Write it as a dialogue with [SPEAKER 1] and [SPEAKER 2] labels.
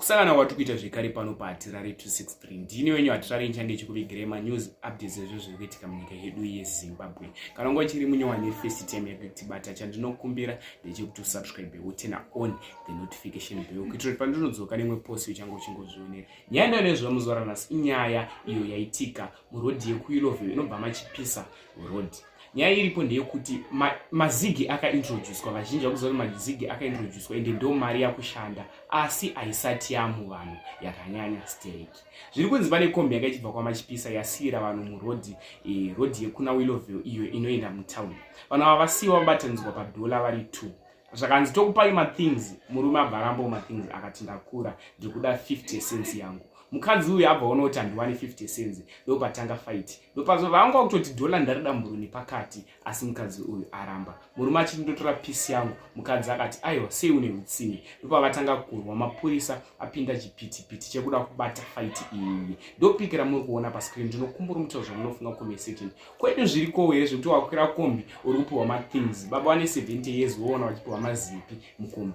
[SPEAKER 1] Kusangana kwatiri kuita zvekare pano paHatirare 263. Ndini wenyu Hatirare, nichange chikuvigirai manews updates ezvo zviri kuitika munyika yedu yeZimbabwe. Kana unga uchiri munyowani, first time yako kutibata, chandinokumbira ndechekuti usubscribe, uturn on the notification bell, kuitira kuti pandinodzoka nemwe post uchange uchingozvionera. Nyaya ndinonezva muzuva ranhasi inyaya iyo yaitika murodhi yekuWillowvale inobva Machipisa Road. Nyaya iripo ndeyekuti mazigi akaintroducwa. Vazhinji vakuziva kuti mazigi akaintroducwa, ende ndo mari yakushanda, asi haisati yamuvanhu yakanyanya stereki. Zviri kunzi pane kombi yanga ichibva kwaMachipisa yasiyira vanhu murodhi, rodhi yekuna Willowvale iyo inoenda mutauni. Vanhu ava vasiyiwa vabatanidzwa padhola vari 2. Zvakanzi, "Tokupai mathings." Murume abva arambawo mathings, akati, "Ndakura, ndiri 50 cents yangu." Mukadzi uyu abva ona kuti handiwani 50 cents, ndopatanga fight. Ndopazovanga kutoti dhola ndarida mburu nepakati, asi mukadzi uyu aramba. Murume achiti, "Ndotora piece yangu." Mukadzi akati, "Aiwa, sei une utsinye?" Ndopavatanga kurwa. Mapurisa apinda chipitipiti chekuda kubata fight iyi. Ndopikira muri kuona pascreen. Ndinokumbura mutauro zvamunofunga comment section. Kwedu zvirikowo here zvekuti wakwira kombi uri kupiwa mathings? Baba vane 70 years woona vachipiwa mazipi mukombi.